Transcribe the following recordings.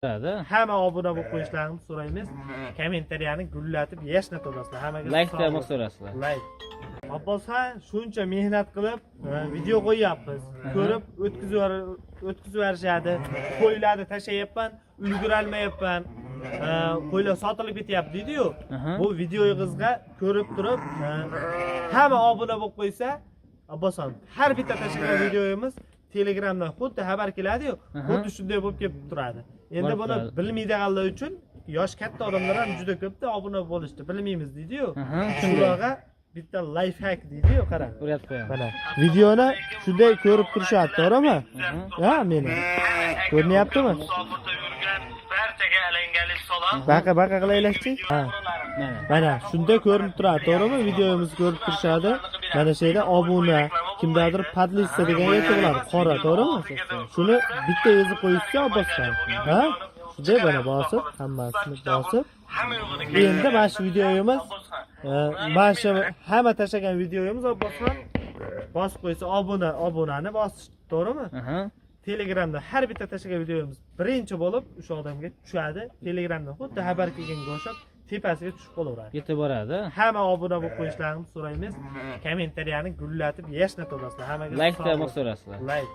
Hamma obuna bo'lib qo'yishlarini so'raymiz. Kommentariyani gullatib yashnataverasizlar. Hammaga Layk sog' ham bo'lsin. so'rasizlar. Layk. Abbosxon, shuncha mehnat qilib video qo'yyapmiz. Ko'rib o'tkazib yuborishadi. Qo'ylarni tashlayapman, ulgurolmayapman. Qo'ylar sotilib ketyapti deydi-yu. Bu videoyingizga ko'rib turib, hamma obuna bo'lib qo'ysa, Abbosxon, har bitta tashlagan videoyimiz Telegramdan xuddi xabar keladi-yu, xuddi shunday bo'lib kelib turadi. Endi Borib buni turadi. bilmaydiganlar uchun, yosh katta odamlar ham juda ko'pda obuna bo'lishdi, bilmaymiz deydi-yu. Shunday. Shularga bitta life hack deydi-yu, qarang. O'rgatib qo'yamiz. Mana videoni shunday ko'rib turishadi, to'g'rimi? Ha, meni. Ko'rinyaptimi? Musofirda yurgan barchaga alangali salom. Baqa baqa qilaylikchi. Ha. Mana. Mana shunday ko'rinib turadi, to'g'rimi? Videomizni ko'rib turishadi. Mana shu yerda obuna, kimdadir поделиться degan aytiladi, qora, to'g'rimi? Shuni bitta yozib qo'yishsa Abbosxon. Ha? Shunday mana bosib, hammasini bosib. Hamma yo'g'ini Endi mana shu videomiz, mana shu hamma tashlagan videomiz Abbosxon bosib qo'ysa obuna, obunani bosish, to'g'rimi? Telegramda har bitta tashlagan videomiz birinchi bo'lib o'sha odamga tushadi. Telegramdan xuddi xabar kelganga o'xshab tepasiga tushib qolaveradi. Yetib boradi. Hamma obuna bo'lib qo'yishlarini so'raymiz. Kommentariyani gullatib yashnataverasizlar. Hammaga Layk sog' ham bo'lsin. so'rasizlar. Layk.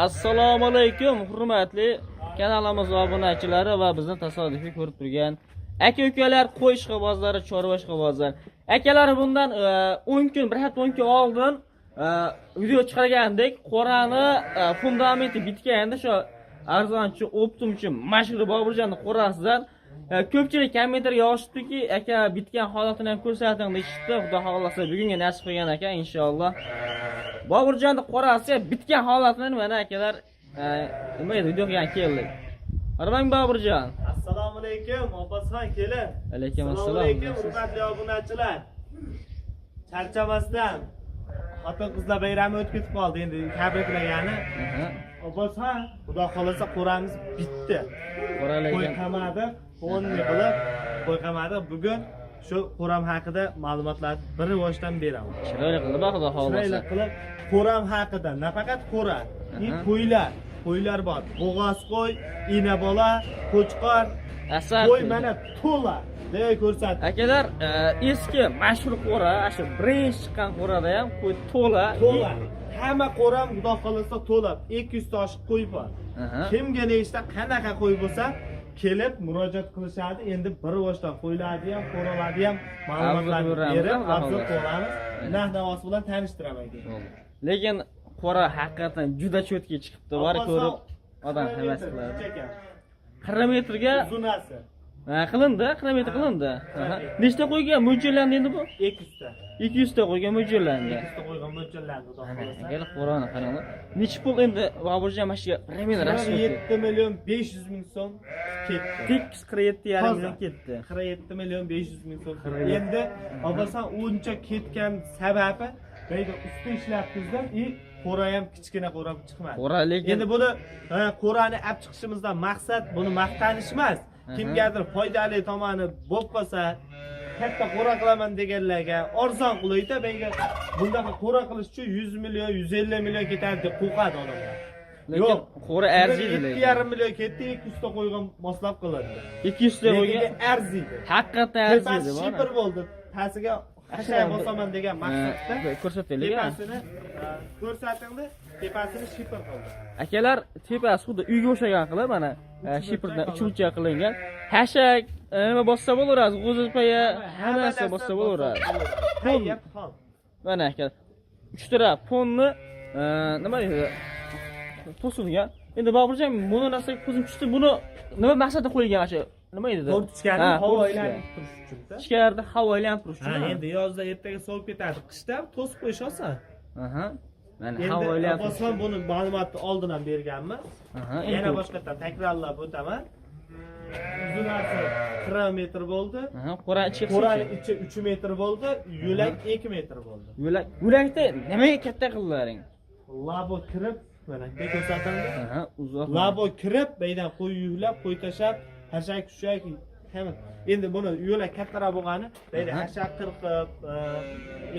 Assalomu alaykum, hurmatli kanalimiz obunachilari va bizni tasodifiy ko'rib turgan aka ukalar, qo'y ishqibozlari, chorva ishqibozlar. Akalar, bundan 10 kun, bir hafta 10 kun oldin video chiqargandik. Qo'rani fundamenti bitganda shu arzonchi, оптом chi mashhur Boburjonni qo'rasidan ko'pchilik kommentarga yozishibdiki, aka, bitgan holatini ham ko'rsating deyishibdi. Xudo xohlasa, bugunga nasib qilgan ekan, inshaalloh. Boburjonni qo'rasi bitgan holatini mana akalar, nima edi, video qilgan keldik. Qarang, Boburjon. Assalomu alaykum, Abbosxon, kelin. Alaykum Assalomu assalom. alaykum, hurmatli obunachilar. Charchamasdan xotin qizlar bayrami o'tib ketib qoldi, endi tabriklagani. Abbosxon, Xudo xohlasa, qo'ramiz bitdi. Qo'y Qo'ralarga qamadi, полный qilib qo'y qamadi. Bugun shu qo'ram haqida ma'lumotlarni bir boshdan beraman. Chiroyli qilib, Xudo Chiroyli xohlasa. qilib qo'ram haqida, nafaqat qo'ra, и qo'ylar, qo'ylar bor. Bo'g'oz qo'y, ina bola, qo'chqor, Asar. qo'y mana to'la. De ko'rsat. Akalar, eski mashhur qo'ra, shu birinchi chiqqan qo'rada ham qo'y to'la. To'la. Hamma qo'ram Xudo xohlasa to'la. 200 ta oshiq qo'y bor. Kimga nechta qanaqa qo'y bo'lsa, kelib murojaat qilishadi. Endi bir boshdan qo'ylarni ham, qo'ralarni ham ma'lumotlarni beramiz, berib, Xudo afzal xohlasa. qo'yamiz. Narx navosi bilan tanishtiraman keyin. Bo'ldi. Lekin qo'ra haqiqatan juda чётко chiqibdi. Bor, ko'rib odam havas qiladi. 40 metrga Uzunasi. Ha, qilindi, 40 metr qilindi. Aha. Nechta qo'yga mo'ljallandi endi bu? 200 ta. 200 ta qo'yga mo'ljallandi. 200 ta qo'yga mo'ljallandi, Xudo Ana, xohlasa. akalar, qo'rani qaranglar. Necha pul endi Boburjon mana shu примерно расход? 47 million 500 ming so'm ketdi. Tekis 47,5 Toza. million ketdi. 47 million 500 ming so'm. 47. Endi Abbosxon, uncha ketgan sababi bu yerda usta ishlabmizda и qo'ra ham kichkina qo'ra chiqmadi. Qo'ra lekin Endi buni, ha, qo'rani olib chiqishimizdan maqsad buni maqtanish emas. Kimgadir foydali tomoni bo'lib qolsa, katta qo'ra qilaman deganlarga arzon qulayda. Bu bundaqa qo'ra qilish uchun 100 million, 150 million ketadi deb qo'rqadi odamlar. Lekin Yo'q. qo'ra arziydi lekin. 2,5 million ketdi, 200 ta qo'yga moslab qilindi. 200 ta qo'yga Lekin arziydi. Haqiqatdan Tepasi arziydi. shipir bo'ldi. Pasiga hashak bosaman degan maqsadda Ko'rsataylik. Ha. tepasini ko'rsatingdi, tepasini shipir qildi. Akalar, tepasi xuddi uyga o'xshagan qilib, mana shipirdan uch burchak qilingan. Hashak, nima bossa bo'laveradi, g'o'zapaya, hamma narsa bossa bo'laveradi. Tayyor xom. Mana akalar, uch taraf ponni, nima deydi, to'silgan. Endi Boburjon, buni narsaga ko'zim tushdi, buni nima maqsadda qo'yilgan shu? Nima edi? Tortichkani Ha, havo tortichka. aylanib turish uchun. Ichkarida havo aylanib turish Ha, uchun. endi yozda ertaga sovib ketadi, qishda to'sib qo'yish oson. Aha. Mana havo Endi aylanib turish. Abbosxon, buni ma'lumotni oldin ham berganmiz. Endi Yana boshqatdan takrorlab o'taman. Uzunasi 40 metr bo'ldi. Aha, qo'ra ichiga Qo'rani ichi 3 metr bo'ldi, yo'lak 2 metr bo'ldi. Yo'lak, yo'lakda nimaga katta qildilaring? Labo kirib, mana bu ko'rsatildi. Aha, uzoq. Labo kirib, bu yerdan qo'y yuklab, qo'y tashlab, hashak hushak hamma. Endi buni yo'lak kattaroq bo'lgani, bu yerda hashak qirqib,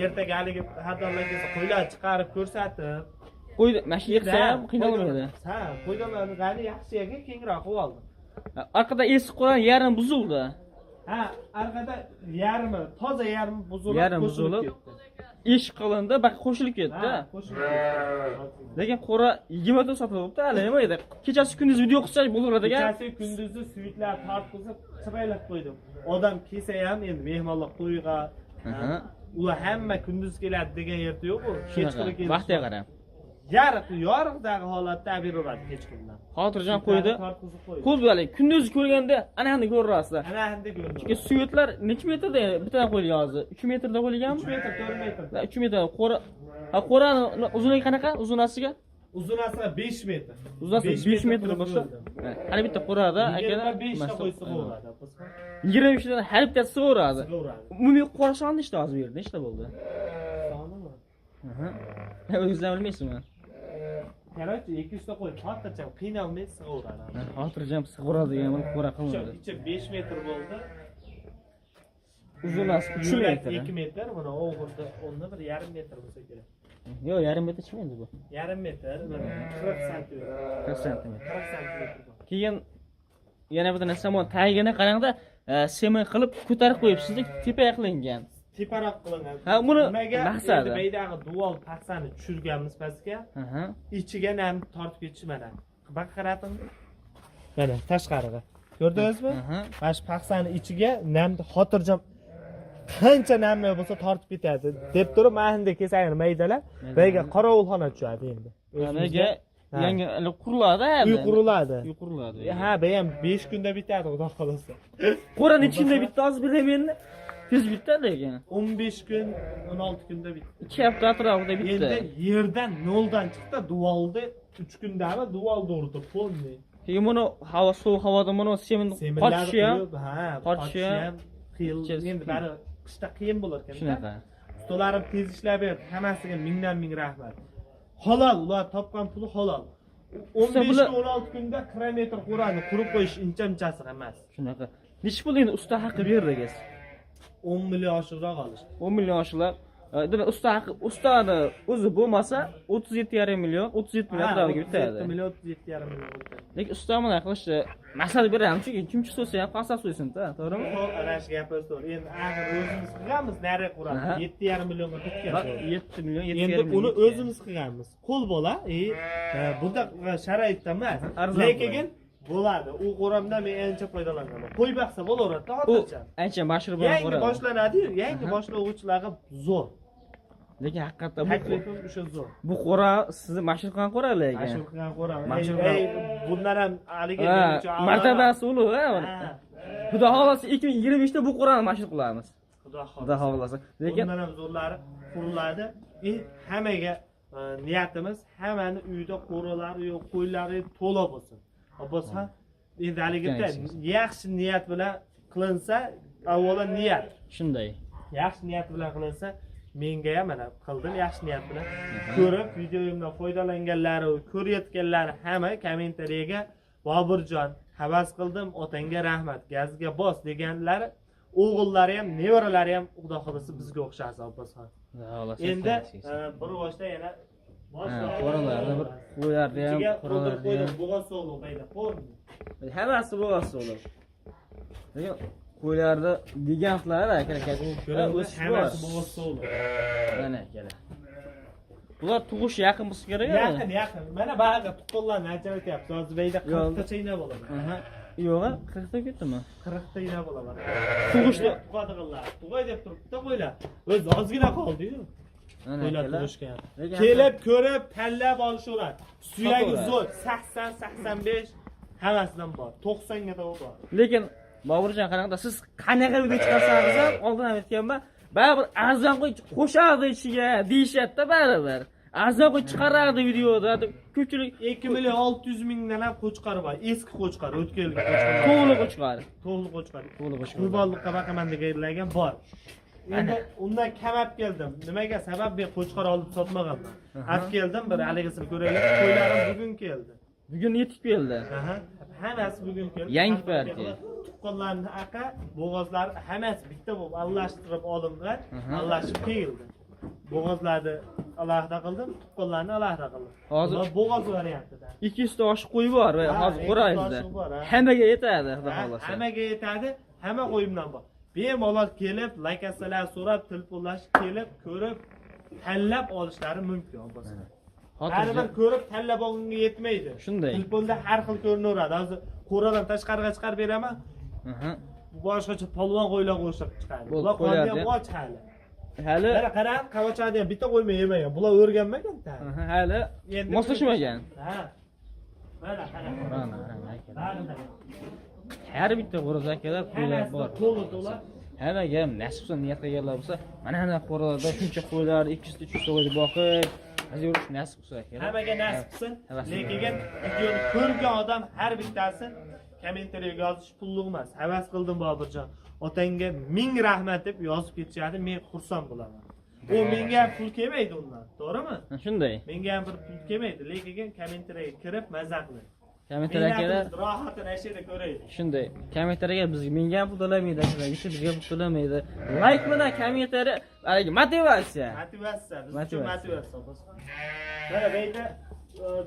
ertaga haligi xaridorlar kelsa qo'ylar chiqarib ko'rsatib, Qo'ydi, mana shu yiqsa ham qiynalmaydi. Ha, foydalangani yaxshi ekan, kengroq qilib oldim. Orqada eski qo'rani yarim buzildi. Ha, orqada yarmi, toza yarmi buzilib, Yarim qo'shilib buzilib, ketdi. Eshik qilindi, bak qo'shilib ketdi. Ha, qo'shilib ketdi. Lekin qo'ra 20 ta sotilibdi, hali nima edi? Kechasi kunduz video qilsak bo'laveradigan. Kechasi kunduzi suyuklar tortqizib chiroylab qo'ydim. Odam kelsa ham endi mehmonlar to'yga, ular hamma kunduz keladi degan yerda yo'q u. Kechqurun Shunaqa. Vaqtiga qarab. Yariq, yorug'dagi holatda beraveradi kechqurundan. Xotirjam qo'ydi. Tortqizib qo'ydi. Ko'z bilan kunduz ko'rganda ana endi ko'rasiz. Ana endi ko'rdim. Chunki suyutlar necha metrda bittadan qo'yilgan hozir? 3 metrda qo'yilganmi? 3 metr, 4 metr. 3 metr. Qo'ra, ha, qo'rani uzunligi qanaqa? Uzunasiga? Uzunasi 5 metr. Uzunasi 5 metr bo'lsa, hali bitta qo'rada akalar 25 ta qo'ysa bo'ladi. 25 tadan har bittasi sig'averadi. Sig'averadi. Umumiy qo'ra soni nechta hozir bu yerda? Nechta bo'ldi? Sonimi? O'zingiz ham bilmaysizmi? Короче, 200 ta qo'y, xotirjam qiynalmay sig'averadi. Xotirjam sig'averadigan bir qo'ra qilinadi. Ichi 5 metr bo'ldi. Uzunasi 3 metr. 2 metr, buni o'g'irda o'rni 1,5 metr bo'lsa kerak. Yo'q, yarim metr chiqmaydi bu. Yarim metr, 40 santimetr. 40 santimetr. 40 santimetr. Keyin yana bir narsa, mana tagini qarangda, sement qilib ko'tarib qo'yibsiz, tepaga qilingan. Teparoq qilingan. Ha, buni nimaga maqsadi? Endi baydag'i duvol paxsani tushirganmiz pastga. Ichiga nam tortib ketish mana. Bak qarating. Mana tashqariga. Ko'rdingizmi? Mana shu paxsani ichiga nam xotirjam qancha namli bo'lsa tortib ketadi deb turib, mana endi kesagini maydalab, bayiga qorovulxona tushadi endi. Nimaga yangi quriladi? Uy quriladi. Uy quriladi. Ha, bu ham 5 kunda bitadi, xudo xolasa. Qo'ra necha kunda bitdi hozir bilamanmi? Tez bitdi lekin. 15 kun, 16 kunda bitdi. 2 hafta atrofida bitdi. Endi yerdan noldan chiqdi, duvolni 3 kundami duvolni urdi, polni. Keyin buni havo sovuq havoda buni sement qochishi ham, ha, qochishi ham qiyin. Endi bari qishda qiyin bo'lar ekan. Shunaqa. Ustalarim tez ishlab berdi, hammasiga mingdan ming rahmat. Halol, ular topgan puli halol. 15-16 kunda 40 metr qo'rani qurib qo'yish incha-munchasi emas. Shunaqa. Necha pul endi usta haqi berdingiz? 10 million oshiqroq olish. 10 million oshiqroq. Demak, usta haqi, ustani o'zi bo'lmasa 37,5 million, 37 million atrofiga bitadi. 37 million, 37,5 million bitadi. Lekin usta bunday qilishni maslahat beraman, chunki kimchi so'ysa ham qassob so'ysin-da, to'g'rimi? To'g'ri, ana shu gapingiz to'g'ri. Endi axir o'zimiz qilganmiz, nari quramiz. 7,5 millionga bitgan. 7 million, 7,5 Endi million. uni o'zimiz qilganmiz. Qo'l bola, bunda sharoitda emas. Lekin bo'ladi. U qo'ramda men ancha foydalanganman. Qo'y baqsa bo'laveradi-da, xotirjam. Ancha mashhur bo'lgan Yangi boshlanadi-yu, yangi boshlovchilarga zo'r. Lekin haqiqatda bu taklifim o'sha zo'r. Bu qo'ra sizni mashhur qilgan qo'ra lekin. Mashhur qilgan qo'ra. Mashhur Bundan ham haligi martabasi ulug', ha. Xudo xolasa 2023 da bu qo'rani mashhur qilamiz. Xudo xolasa. Lekin bundan ham zo'rlari quriladi. Hammaga niyatimiz hammani uyida qo'ralari yo'q, qo'ylari to'la bo'lsin. Abbosxon, endi haligida yaxshi niyat bilan qilinsa, avvalo niyat. Shunday. Yaxshi niyat bilan qilinsa, menga ham mana qildim yaxshi niyat bilan. Ko'rib videoyimdan foydalanganlari, ko'rayotganlari hamma kommentariyaga Boburjon, havas qildim, otangga rahmat, gazga bos deganlari, o'g'illari ham, nevaralari ham xudo xolasa bizga o'xshasin Abbosxon. Endi bir boshda yana qo'ralarni bir qo'yardi ham, qo'ralarni ham. Bo'g'oz so'liq bayda, qo'rni. Hammasi bo'g'oz so'liq. Lekin qo'ylarni gigantlar akalar, o'sish hammasi bo'g'oz so'liq. Mana akalar. Bular tug'ish yaqin bo'lsa kerak. Yaqin, yaqin. Mana bag'i tuqqanlarni ajratyapmiz. Hozir bayda 40 tacha ina bo'ladi. Yo'q, 40 ta ketdimi? 40 ta ina bo'ladi. Tug'ishni tug'adiganlar. Tug'ay deb turibdi qo'ylar. O'zi ozgina qoldi-yu. Qo'ylar tug'ishga. Kelib, ko'rib, tanlab olishaveradi. Suyagi zo'r, 80, 85 hammasidan bor. 90 ga to'g'ri bor. Lekin Boburjon qarangda, siz qanaqa video chiqarsangiz ham, oldin ham aytganman, baribir arzon qo'y qo'shardi ichiga deyishyapti baribir. Arzon qo'y chiqarardi videoda deb ko'pchilik 2 million 600 mingdan ham qo'chqor bor. Eski qo'chqor, o'tgan yilgi qo'chqor. To'g'ri qo'chqor. To'g'ri qo'chqor. To'g'ri qo'chqor. Qurbonlikqa baqaman deganlarga bor. Endi undan kam olib keldim. Nimaga? Sabab men qo'chqor olib sotmaganman. Olib keldim, bir haligisini ko'raylik. Qo'ylarim bugun keldi. Bugun yetib keldi. Hammasi bugun keldi. Yangi partiya. Tuqqanlarning aqa, bo'g'ozlari hammasi bitta bo'lib aralashtirib olingan, aralashib keldi. Bo'g'ozlarni alohida qildim, tuqqanlarni alohida qildim. Hozir- Bular bo'g'oz variantida. 200 ta oshiq qo'y bor va Ha, hozir 200 ta qo'rayizda. oshiq bor, ha. Hammaga yetadi, xudo Ha, xohlasa. Hammaga yetadi, hamma qo'yimdan bor. Bemalol kelib, lakasalar so'rab, telefonlashib kelib, ko'rib, tanlab olishlari mumkin. Abbos. Xotirjam. Baribir ko'rib tanlab olganga yetmaydi. Shunday. Telefonda har xil ko'rinaveradi. Hozir qo'radan tashqariga chiqarib beraman. Aha. Boshqacha polvon qo'ylar qo'shib chiqadi. Bo'ldi, Bular qonni ham qo'ylardi. och hali. Hali Mana qarang, qavochani ham bitta qo'yma yemagan. Bular o'rganmagan ta. Aha, hali Endi moslashmagan. Ha. Mana qarang. Qarang, qarang, akalar. Bag'ida. Har bitta xo'roz akalar qo'ylar Hammasida bor. to'la to'la. Hammaga ham nasib qilsin, niyat qilganlar bo'lsa, mana mana qo'ralarda shuncha qo'ylar, 200 ta, 300 ta qo'yni boqib, mazza yurish nasib qilsa akalar. Hammaga nasib qilsin. Havas. Lekin videoni ko'rgan odam har bittasi kommentariyaga yozish pulliq emas. Havas qildim Boburjon. Otangga ming rahmat deb yozib ketishadi, men xursand bo'laman. U menga ham pul kelmaydi undan, to'g'rimi? Ha, shunday. Menga ham bir pul kelmaydi, lekin kommentariyaga kirib maza qiling. Kommentariy akalar Mehnatimiz rohatini ana shu yerda ko'raylik. Shunday. Kommentariyaga bizga menga ham pul to'lamaydi, akalar, bizga pul to'lamaydi. Like bilan kommentariya, haligi motivatsiya. Motivatsiya, biz uchun Motivatsiya. motivatsiya. Mana bu yerda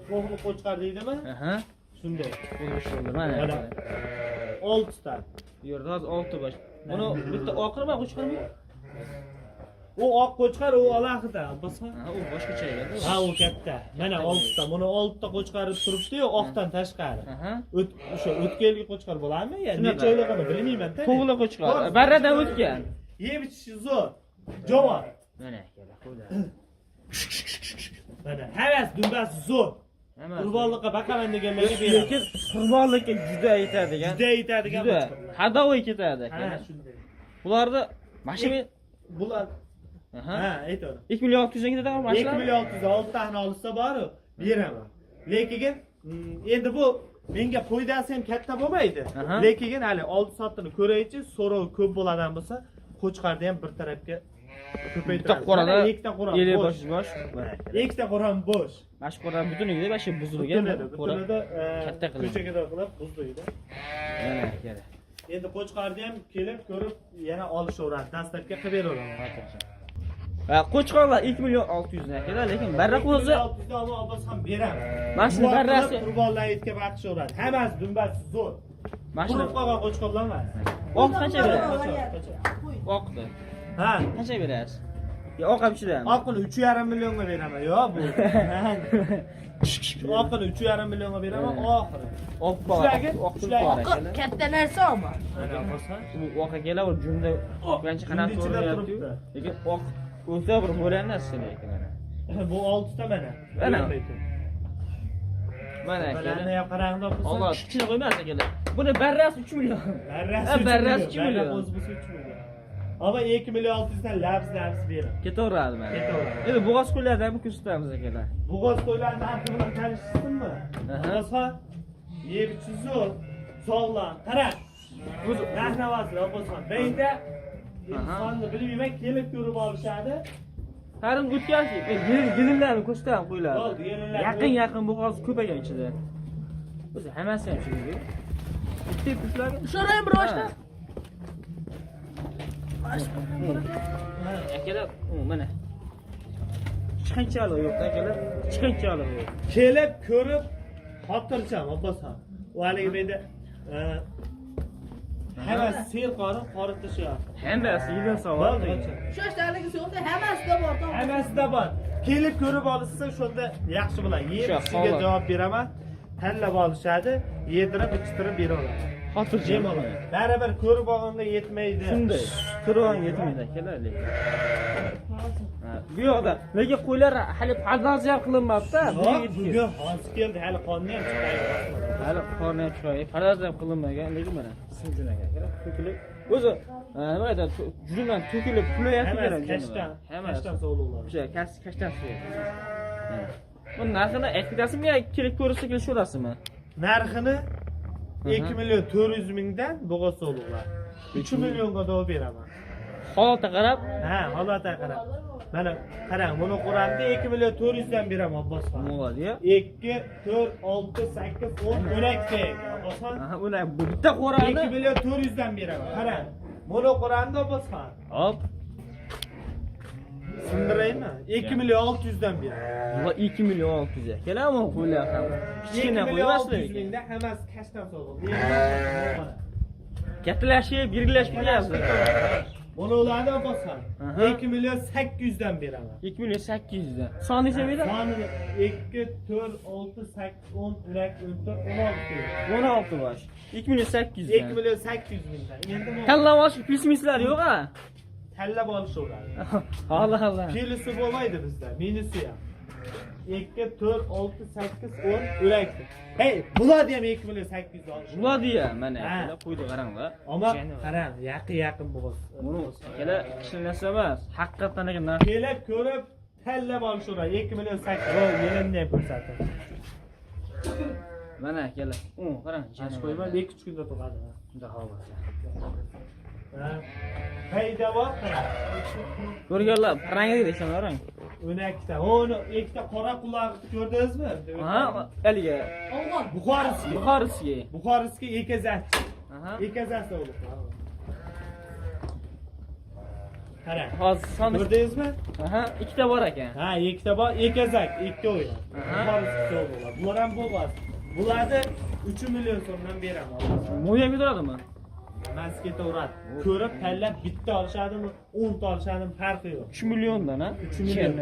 to'g'ri qo'chqor deydimi? Aha. Shunday. Bo'ldi, bo'ldi. Mana. Mana. Oltita. Bu yerda hozir 6 bosh. Buni bitta oqirmi, qo'chqormi? U oq qo'chqor, u alohida. Abbosxon. Ha, u boshqacha edi. Ha, u katta. Mana oltita. Buni oltita qo'chqori turibdi-yu, oqdan tashqari. Aha. O't o'sha o'tgan yilgi qo'chqor bo'ladimi? Ya Shunaqa. necha oylig'ini bilmayman-da. To'g'li qo'chqor. Barradan o'tgan. Yeb ichishi zo'r. Jovon. Mana akalar, qo'ylar. Mana hammasi dumbasi zo'r. Hammasi. Qurbonlikqa baqaman deganlarga beradi. Lekin qurbonlikka juda yetadigan. Juda yetadigan Juda. qo'chqorlar. Hadovoy ketadi Ha, akalar. shunday. Bularni mana shu Bular Aha. ha, aytaver. 2 million 600 dan ketadimi mana 2 shular? million 600 olti tani olsa boru beraman. Lekin endi bu menga foydasi ham katta bo'lmaydi. Aha. Lekin hali oldi sotdini ko'raychi, so'rov ko'p bo'ladigan bo'lsa, qo'chqorni ham bir tarafga Bitta ko'paytiramiz. qo'rada Mana ikkita qo'ra 50 bo'sh. bosh bosh. Ikkita qo'ram bo'sh. Mana shu qo'ra butunligida mana shu buzilgan Butunida, qo'ra. butunida katta qilib. ko'chaga qilib buzdik. Mana akalar. Endi qo'chqorni ham kelib ko'rib yana olishaveradi. Dastlabki qilib beraveraman. Va qo'chqorlar 2 million 600 dan akalar, lekin barra qo'zi 600 dan Abbos ham beramiz. Mana shuni Duo qilib, barrasi- qurbonlar etga baxshaveradi. Hammasi dumbasi zo'r. Mana shuni Qurib qolgan qo'chqorlar emas. oq qancha berasiz? Qo'chqor. Oqni. Ha, Qancha berasiz? Yo, oq ham ichidami? oqini 3,5 millionga beraman. Yo'q bu. Oqini 3,5 millionga beraman oxiri. Oq bor. Shularga- Oq shularga- bor akalar. Katta narsa ama. Mana Abbos ha. Bu oq akalar u jumla birinchi qanot Jumla ichida ko'rinyapti-yu. turibdi. Lekin oq o'ta bir bo'lgan narsa lekin mana. Bu oltita mana. Mana. Mana Bularni akalar. ham qarangda Abbos. Alloh kichkina qo'ymas akalar. Buni barrasi 3 million. Barrasi Ha, 3 barrasi million. 3 million. Barra o'zi bo'lsa 3 million. Ammo 2 million 600 dan labz labz beraman. Ketaveradi mana. Ketaveradi. Endi bo'g'oz qo'ylardan ham ko'rsatamiz akalar. Bo'g'oz qo'ylarni narxi bilan tanishsinmi? Aha. Abbosxon, yeb ichishi zo'r, sog'lom. Qarang. O'zi Narx-navosini Abbosxon. Beyda Aha. insonni bilmayman, kelib ko'rib olishadi. Tarim o'tgan yelinlarni ko'rsatamiz qo'ylarni. Bo'ldi, yelinlar. Yaqin yaqin bo'g'oz ko'p ekan ichida. O'zi hammasi ham shunday. Bitta shularga. So'rayim bir boshda. Akalar, u mana. Hech qanchalik yo'q akalar. Hech qanchalik yo'q. Kelib ko'rib xotirjam Abbosxon. U haligi menda hammasi sel qorin qoritishyapti. Hammasi yildan savol. Bo'ldi, qo'chqor. Shu ishlarligisi yo'qda hammasida bor. Tamom. Hammasida bor. Kelib ko'rib olishsa shunda yaxshi bo'ladi. Yeb Shu, ichishiga holat. javob beraman. Tanlab olishadi, yedirib ichtirib beraveraman. Xotirjam. Bemalol. Baribir ko'rib olganga yetmaydi. Shunday. Ko'rib yetmaydi akalar lekin. Ha, bu yoqda lekin qo'ylar hali pardoz ham qilinmabdi. Yo'q, bugun hozir keldi, hali qonni ham chiqarib. Hali qorni ham chiroyli, pardoz ham qilinmagan, lekin mana simjun aka, to'kilib o'zi nima aytadi, jundan to'kilib kulayapti Hammasi kerak. kashtan, Hammasi. kashtan sovliqlar. O'sha kashtan suvi. Bu narxini aytib ketasizmi yo kelib ko'rsa kelishaverasizmi? Narxini 2 million 400 mingdan bo'g'oz sovliqlar. 3 millionga dov beraman. Holatga qarab, Ha, holatga qarab. Mana qarang, buni qo'ramda 2 million 400 dan beraman Abbosxon. bo'ladi-ya. 2 4 6 8 10 12 ta ekan Abbosxon. Aha, ular bu bitta qo'rani 2 million 400 dan beraman. Qarang. Buni qo'ramda Abbosxon. Hop. Sindiraymi? 2 million 600 dan beraman. Va 2 million 600 akalar, bu qo'ylar ham kichkina 2 qo'y million emas 600 lekin. mingda hammasi kashdan sovg'a. Kattalashib, yiriklashib ketyapti. Buni ularni Abbosxon. Aha. 2 million 800 dan beraman. 2 million 800 dan. Son necha beradi? Sonini 2, 4, 6, 8, 10, 12, 14, 16. 16 bosh. 2 million 800 2 dan. million 800 mingdan. Endi bu Tanlab olish plismislar yo'q ha. tanlab olishaveradi. Allah Allah. Kilisi bo'lmaydi bizda, minusi ham. 2, 4, 6, 8, 10, 12. Hey, bularni ham 2 million 800 olish. Bular deya mana Ha. akalar qo'ydi qaranglar. Ammo qarang, yaqin yaqin bo'lsin. Buni akalar kichkina narsa emas. Haqiqatan aka narx Kelib ko'rib tanlab olishaveradi. 2 million 800. O, yelimni ham ko'rsatdim. Mana akalar. U qarang, Ash qo'yma, 2-3 kunda tug'adi. Xudo xohlasa. Ha. Payda bor, qarang. Ko'rganlar, rangga desam qarang. 12 ta. Uni ikkita qora quloqni ko'rdingizmi? Ha, haligi Afg'on. Buxoriskiy. Buxoriskiy. Buxoriskiy ekazakchi. Aha. Ekazasi o'li. Qarang. Hozir son Ko'rdingizmi? Aha, ikkita bor ekan. Ha, ikkita bor, ekazak, ikkovi. Aha. Buxoriskiy so'g'ular. Bular ham bo'lmas. Bularni 3 million so'mdan beraman. Mo'ya ketaveradimi? Hammasi ketaveradi. Ko'rib tanlab bitta olishadimi, 10 ta olishadimi farqi yo'q. 3 milliondan ha? 3 million.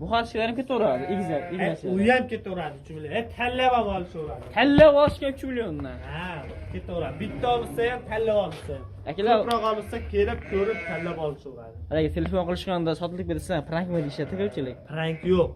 Buxoriskiylar ham ketaveradi, egizak, egizak. U ham ketaveradi 3 million. Tanlab ham olishaveradi. Tanlab olishga 3 milliondan. Ha, ketaveradi. Bitta olsa ham tanlab olsa ham. Akalar, Ko'proq olsa kelib ko'rib tanlab olishaveradi. haligi telefon qilishganda sotilib bersa, prankmi deyishadi ko'pchilik. Prank yo'q.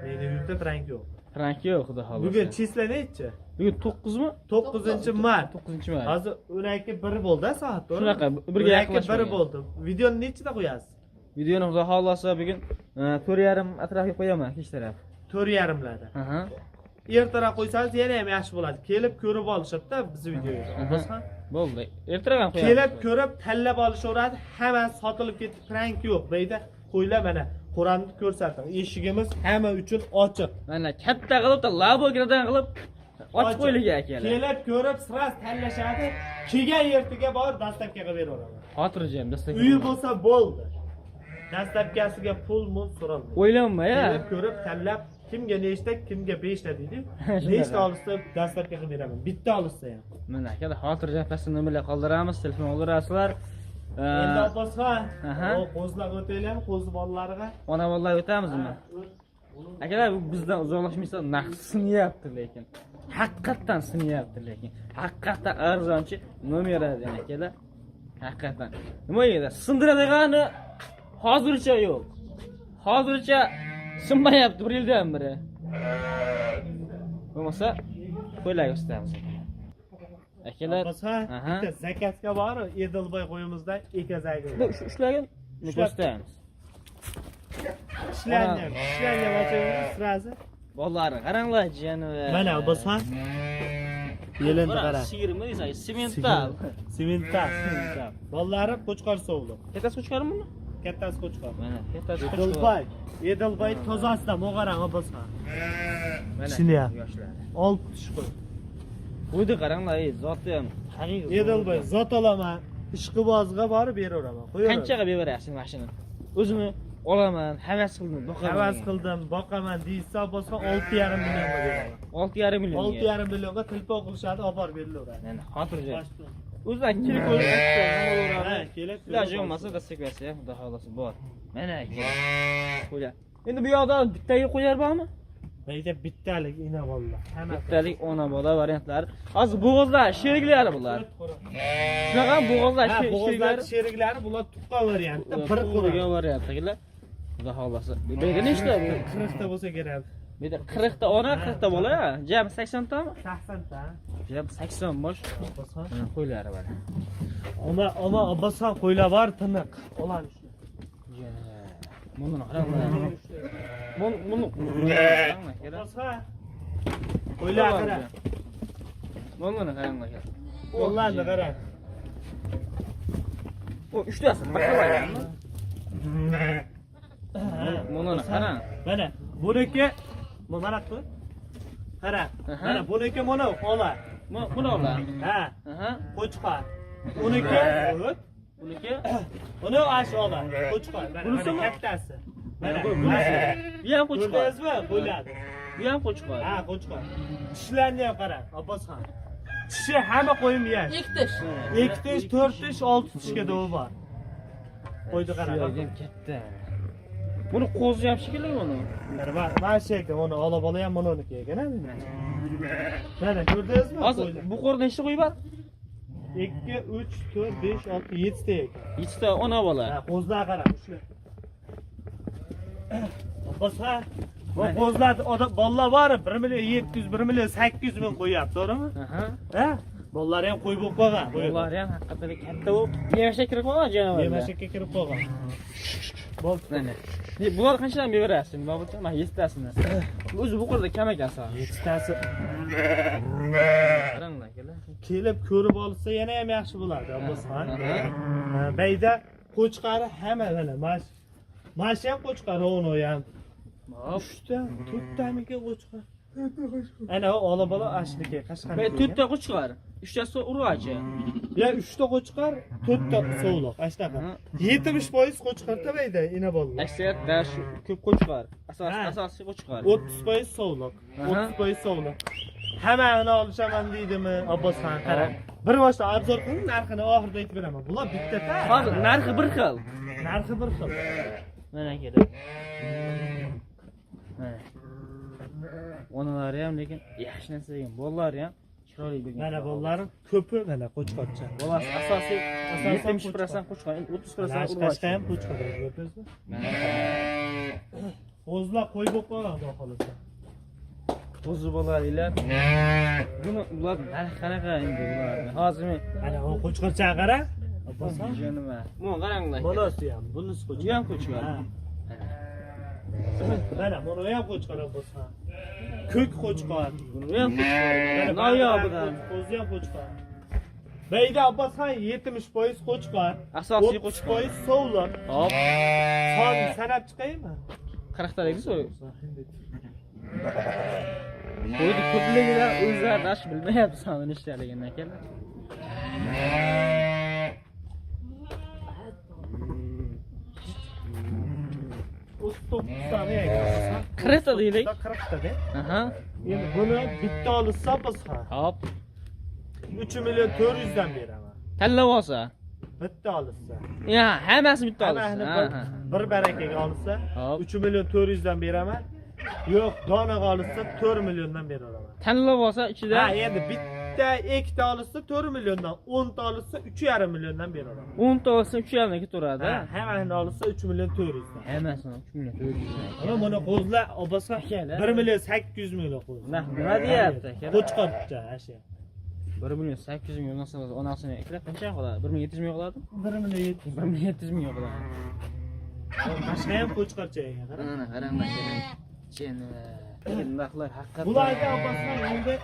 Meni uyimda prank yo'q. Prank yo'q, xudo xohlasa. Bugun числа nechi? Bugun 9mi? 9-mart. 9-mart. Hozir 12 1 bo'ldi soat, to'g'rimi? Shunaqa, birga 12 yaqinlashib 1 bo'ldi. Videoni nechida qo'yasiz? Videoni xudo xohlasa bugun 4:30 atrofiga qo'yaman, kech taraf. 4:30larda. Aha. Ertaroq qo'ysangiz yana ham yaxshi bo'ladi. Kelib ko'rib olishadi-da bizni videoga. Abbosxon. Bo'ldi. Ertaroq ham qo'yamiz. Kelib ko'rib tanlab olishaveradi. Hammasi sotilib ketdi. Prank yo'q. Bu yerda qo'ylar mana qo'ramni ko'rsatdim. Eshigimiz hamma uchun ochiq. Mana katta qilib ta labo gradan qilib ochib qo'yilgan akalar. Kelib ko'rib sraz tanlashadi. Kelgan ertaga borib dastavka qilib beraveraman. Xotirjam, dastlabki. Uyi bo'lsa bo'ldi. Dastavkasiga pul mul so'ralmaydi. O'ylanma ya. Kelib ko'rib tanlab kimga nechta, kimga 5 ta deydi. Shunaqa. Nechta olsa dastavka qilib beraman. Bitta olsa ham. Mana akalar xotirjam pastda nomerlar qoldiramiz, telefon oldirasizlar. Endi Abbosxon, Aha. o qo'zlar o'taylik, qo'zi bolalariga. Ona bolalar o'tamizmi? Akalar bu bizdan uzoqlashmaysa narx sinyapti lekin. Haqiqatdan sinyapti lekin. Haqiqatdan arzonchi nomer один akalar. Haqiqatdan. Nima deydi? Sindiradigani hozircha yo'q. Hozircha sinmayapti bir yildan beri. Bo'lmasa qo'ylar ko'rsatamiz. Akalar, Abbosxon, Aha. bitta zakatga bor, Edilboy qo'yimizda ekazagi. bu shularga ko'rsatamiz. Ishlangan, ishlangan ochamiz sразу. Bolalarni qaranglar jiyani. Mana Abbosxon. Yelinni qara. Sigirmi deysan? Semental. Semental. Bolalari qo'chqor sovliq. Kattasi qo'chqormi buni? Kattasi qo'chqor. Mana kattasi qo'chqor. Edilboy. Edilboy tozasidan mo'g'arang Abbosxon. Mana Shuni ham. yoshlari. Olib tush qo'y. Qo'ydi qaranglar, ey, zoti ham haqiqiy. Edilboy zot olaman. Ishqibozga borib beraveraman. Qo'yaveraman. Qanchaga beryapsiz mashina? O'zimni olaman, havas qildim, boqaman. Havas qildim, boqaman deysa Abbosxon 6,5 millionga beraman. 6,5 millionga. 6,5 millionga tilpoq qilishadi, olib borib berilaveradi. Mana xotirjam. Boshqa. O'zidan kelib ko'rib, Ha, kelib Iloji bo'lmasa dastak bersa ham, xudo xohlasa bor. Mana aka. Qo'ylar. Endi bu yoqda bittaga qo'yar bormi? Mayda bittalik ina bolalar. Hammasi. Bittalik ona bola variantlari. Hozir bo'g'izlar sheriklari bular. Shunaqa bo'g'izlar Ha, bo'g'izlar sheriklari. sheriklari bular tuqqan variantda bir Qurgan qo'ra. variantdagilar. Xudo xohlasa. Bu yerda nechta bu? 40 ta bo'lsa kerak. Bu yerda 40 ta ona, 40 ta bola, jami 80 tami? 80 ta. Jami 80 bosh Abbosxon. Mana qo'ylari bor. Oma, oma Abbosxon qo'ylar bor tiniq. Olani shu. Buni qaranglar. Buni buni qaranglar. Abbosxon. Qo'ylar qara. Buni qaranglar. Qo'llarni qara. U uchtasi bir xil ekanmi? Buni qarang. Mana buniki bu mana bu. Qara. Aha. Mana buniki mana ola. Buni olar. Ha, Aha. qo'chqor. Uniki o't. Buniki Uni ash ola. Qo'chqor. Mana Bunisimi? kattasi. Mana Bunisi. Bu ham qo'chqor. Ko'rdingizmi? Qo'ylarni. Bu ham qo'chqor. Ha, qo'chqor. Tishlarini ham qarang, Abbosxon. Tishi hamma qo'yim yash. Ikki tish. 2 tish, 4 tish, 6 tishga dovi bor. Qo'yni qarang. Suyagi ham katta. Buni qo'zi ham shekilli buni. Mana mana shu yerda uni ola bola ham buniki ekan, ha? Mana ko'rdingizmi? Hozir bu qo'rda nechta qo'y bor? 2 3 4 5 6 7 ta ekan. 7 ta ona bola. Ha, qo'zlar qarang, shular. Abbosxon, bu qo'zlar odam bolalar bor, 1 million 700, 1 million 800 ming qo'yyapti, to'g'rimi? Aha. Ha? Bolalari ham qo'y bo'lib qolgan. Bolalari ham haqiqatan katta bo'lib, yemashga kirib qolgan jonivorlar. Yemashakka kirib qolgan. Bo'ldi. Mana. Ne, bular qanchadan berasiz? Bobur, mana yettasini. O'zi bu qo'rda kam ekan san. Yettitasi Qaranglar akalar. kelib ko'rib olsa yana ham yaxshi bo'lardi, Abbosxon. Aha. Ha, Bayda qo'chqari hamma mana mana shu ham qo'chqar, uni ham. Hop. 3ta, 4tamiki qo'chqar. Ana u ola bola ashniki, qashqaniki. Bay to'rtta qo'chqor, uchtasi urg'ochi. Ya 3ta qo'chqor, 4ta sovliq, shunaqa. 70% qo'chqorda bayda ina bolalar. Aksariyat shu ko'p qo'chqor. Asos Ha. asosiy qo'chqor. 30% sovliq, 30% sovliq. Hammani olishaman deydimi Abbosxon, qarang. Bir boshda obzor qiling, narxini oxirida aytib beraman. Bular bitta-da. Hozir narxi bir xil. Narxi bir xil. Mana akalar. Mana. Onalari ham lekin yaxshi narsa degan, bolalari ham chiroyli degan. Mana bolalarim ko'pi mana qo'chqorcha. Bolasi asosiy Asosan 70% qo'chqor, endi 30% Mana shu urg'ochi. qashqa ham qo'chqor, ko'rdingizmi? Qo'zlar qo'y bo'lib qolgan, xudo xohlasa. Qo'zi bolalaringlar. Buni ular narxi qanaqa endi bularni? Hozir men Ana u qo'chqorcha qara. Abbosxon. nima? Buni qaranglar. Bolasi ham, bunisi Bu qo'chqor. ham qo'chqor. Ha. Mana buni ham qo'chqor Abbosxon. Ko'k qo'chqor. Buni ham qo'chqor. Mana Noyobidan. Qo'zi ham qo'chqor. Bayda Abbosxon 70% qo'chqor. Asosiy qo'chqor. 30% sovliq. Hop. Son sanab chiqaymi? 40 ta deymiz u. Qo'yni ko'pligidan o'zlari dash bilmayapti soni nechtaligini akalar. O'ttiz to'qqiztani ekan. 40 ta deylik. 40 ta de. Aha. Endi buni bitta olsa Abbosxon Hop. 3 million 400 dan beraman. Tanlab olsa. Bitta olsa. Ya, hammasini bitta olsa. Hammasini Ha, ha. bir barakaga olsa Hop. 3 million 400 dan beraman. Yo'q, donaga olsa 4 milliondan beraman. Tanlab olsa ichida Ha, endi bitta, ikkita olsa 4 milliondan, 10 ta olsa 3,5 milliondan beraman. 10 ta olsa 3,5 ketaveradi. Ha, hammasini olsa 3 million 400 dan. Hammasini 3 million 400 dan. Ama buni qo'zlar Abbosxon Akalar. 1 million 800 ming qo'z. Nima deyapti akalar? Qo'chqorcha, ha shu. 1 million 800 ming onasi onasini ikkilab qancha qoladi? 1 million 700 ming qoladimi? 1 million 700 1 million 700 ming qoladi. Boshqa ham qo'chqorcha ekan, qara. Mana qaranglar keling. Narxlar haqiqatdan. Bularga Abbosxon endi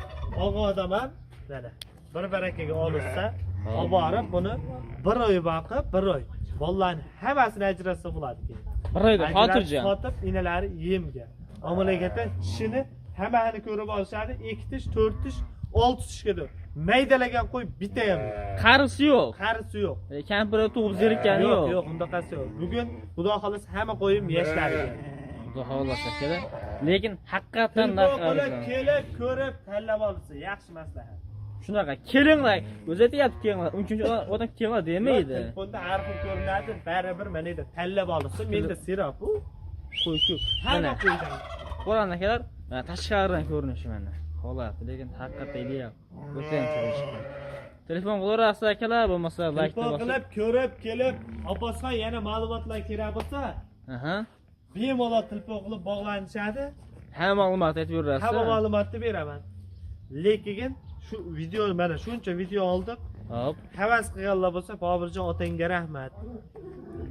og'a odam ham mana bir barakaga olishsa, olib borib buni bir oy boqib, bir oy bolalarni hammasini ajratsa bo'ladi keyin. Bir oyda Ajratib xotirjam. Sotib inalari yemga. Omalakatdan tishini hammasini ko'rib olishadi. 2 tish, 4 tish, 6 tishga to'g'ri. Maydalagan qo'y bitta ham yo'q. Qarisi yo'q. Qarisi yo'q. Kampiri tug'ib zerikkani Yo'q, yo'q. yo'q, undaqasi yo'q. Bugun xudo xohlasa hamma qo'yim yashlariga. Xudo xohlasa akalar. Lekin haqiqatdan Telefon narx qilib, arzon. kelib, ko'rib, tanlab olsa yaxshi maslahat. Shunaqa kelinglar, o'zi aytyapti kelinglar. Uchinchi odam kelinglar demaydi. Telefonda har xil ko'rinadi, baribir mana yerda tanlab olsa, menda serob bu. Qo'y ko'p. Hamma Mana qo'ydan. Qo'ran akalar, mana tashqaridan ko'rinishi mana. Holat, lekin haqiqatda ideal. O'ta ham chiroyli chiqqan. Telefon qilaverasiz akalar, bo'lmasa like Telefon bosib. qilib, ko'rib, kelib, Abbosxon yana ma'lumotlar kerak bo'lsa, Aha. bemalol telefon qilib bog'lanishadi. Hamma ma'lumot aytib berasiz. Hamma ma'lumotni beraman. Lekin shu video mana shuncha video oldik. Hop. Havas qilganlar bo'lsa, Boburjon otangga rahmat.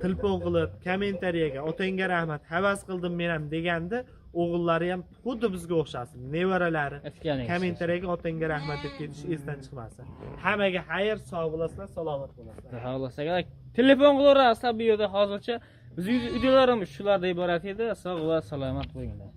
Telefon qilib, kommentariyaga otangga rahmat, havas qildim men ham degandi, o'g'illari ham xuddi bizga o'xshasin, nevaralari. Aytganingiz. Kommentariyaga otangga rahmat deb ketish esdan chiqmasin. Hammaga xayr, sog' bo'lasizlar, salomat bo'lasizlar. Xohlasa akalar, telefon qilaverasiz bu yerda hozircha. Bizning videolarimiz shulardan iborat edi. Sog' va salomat bo'linglar.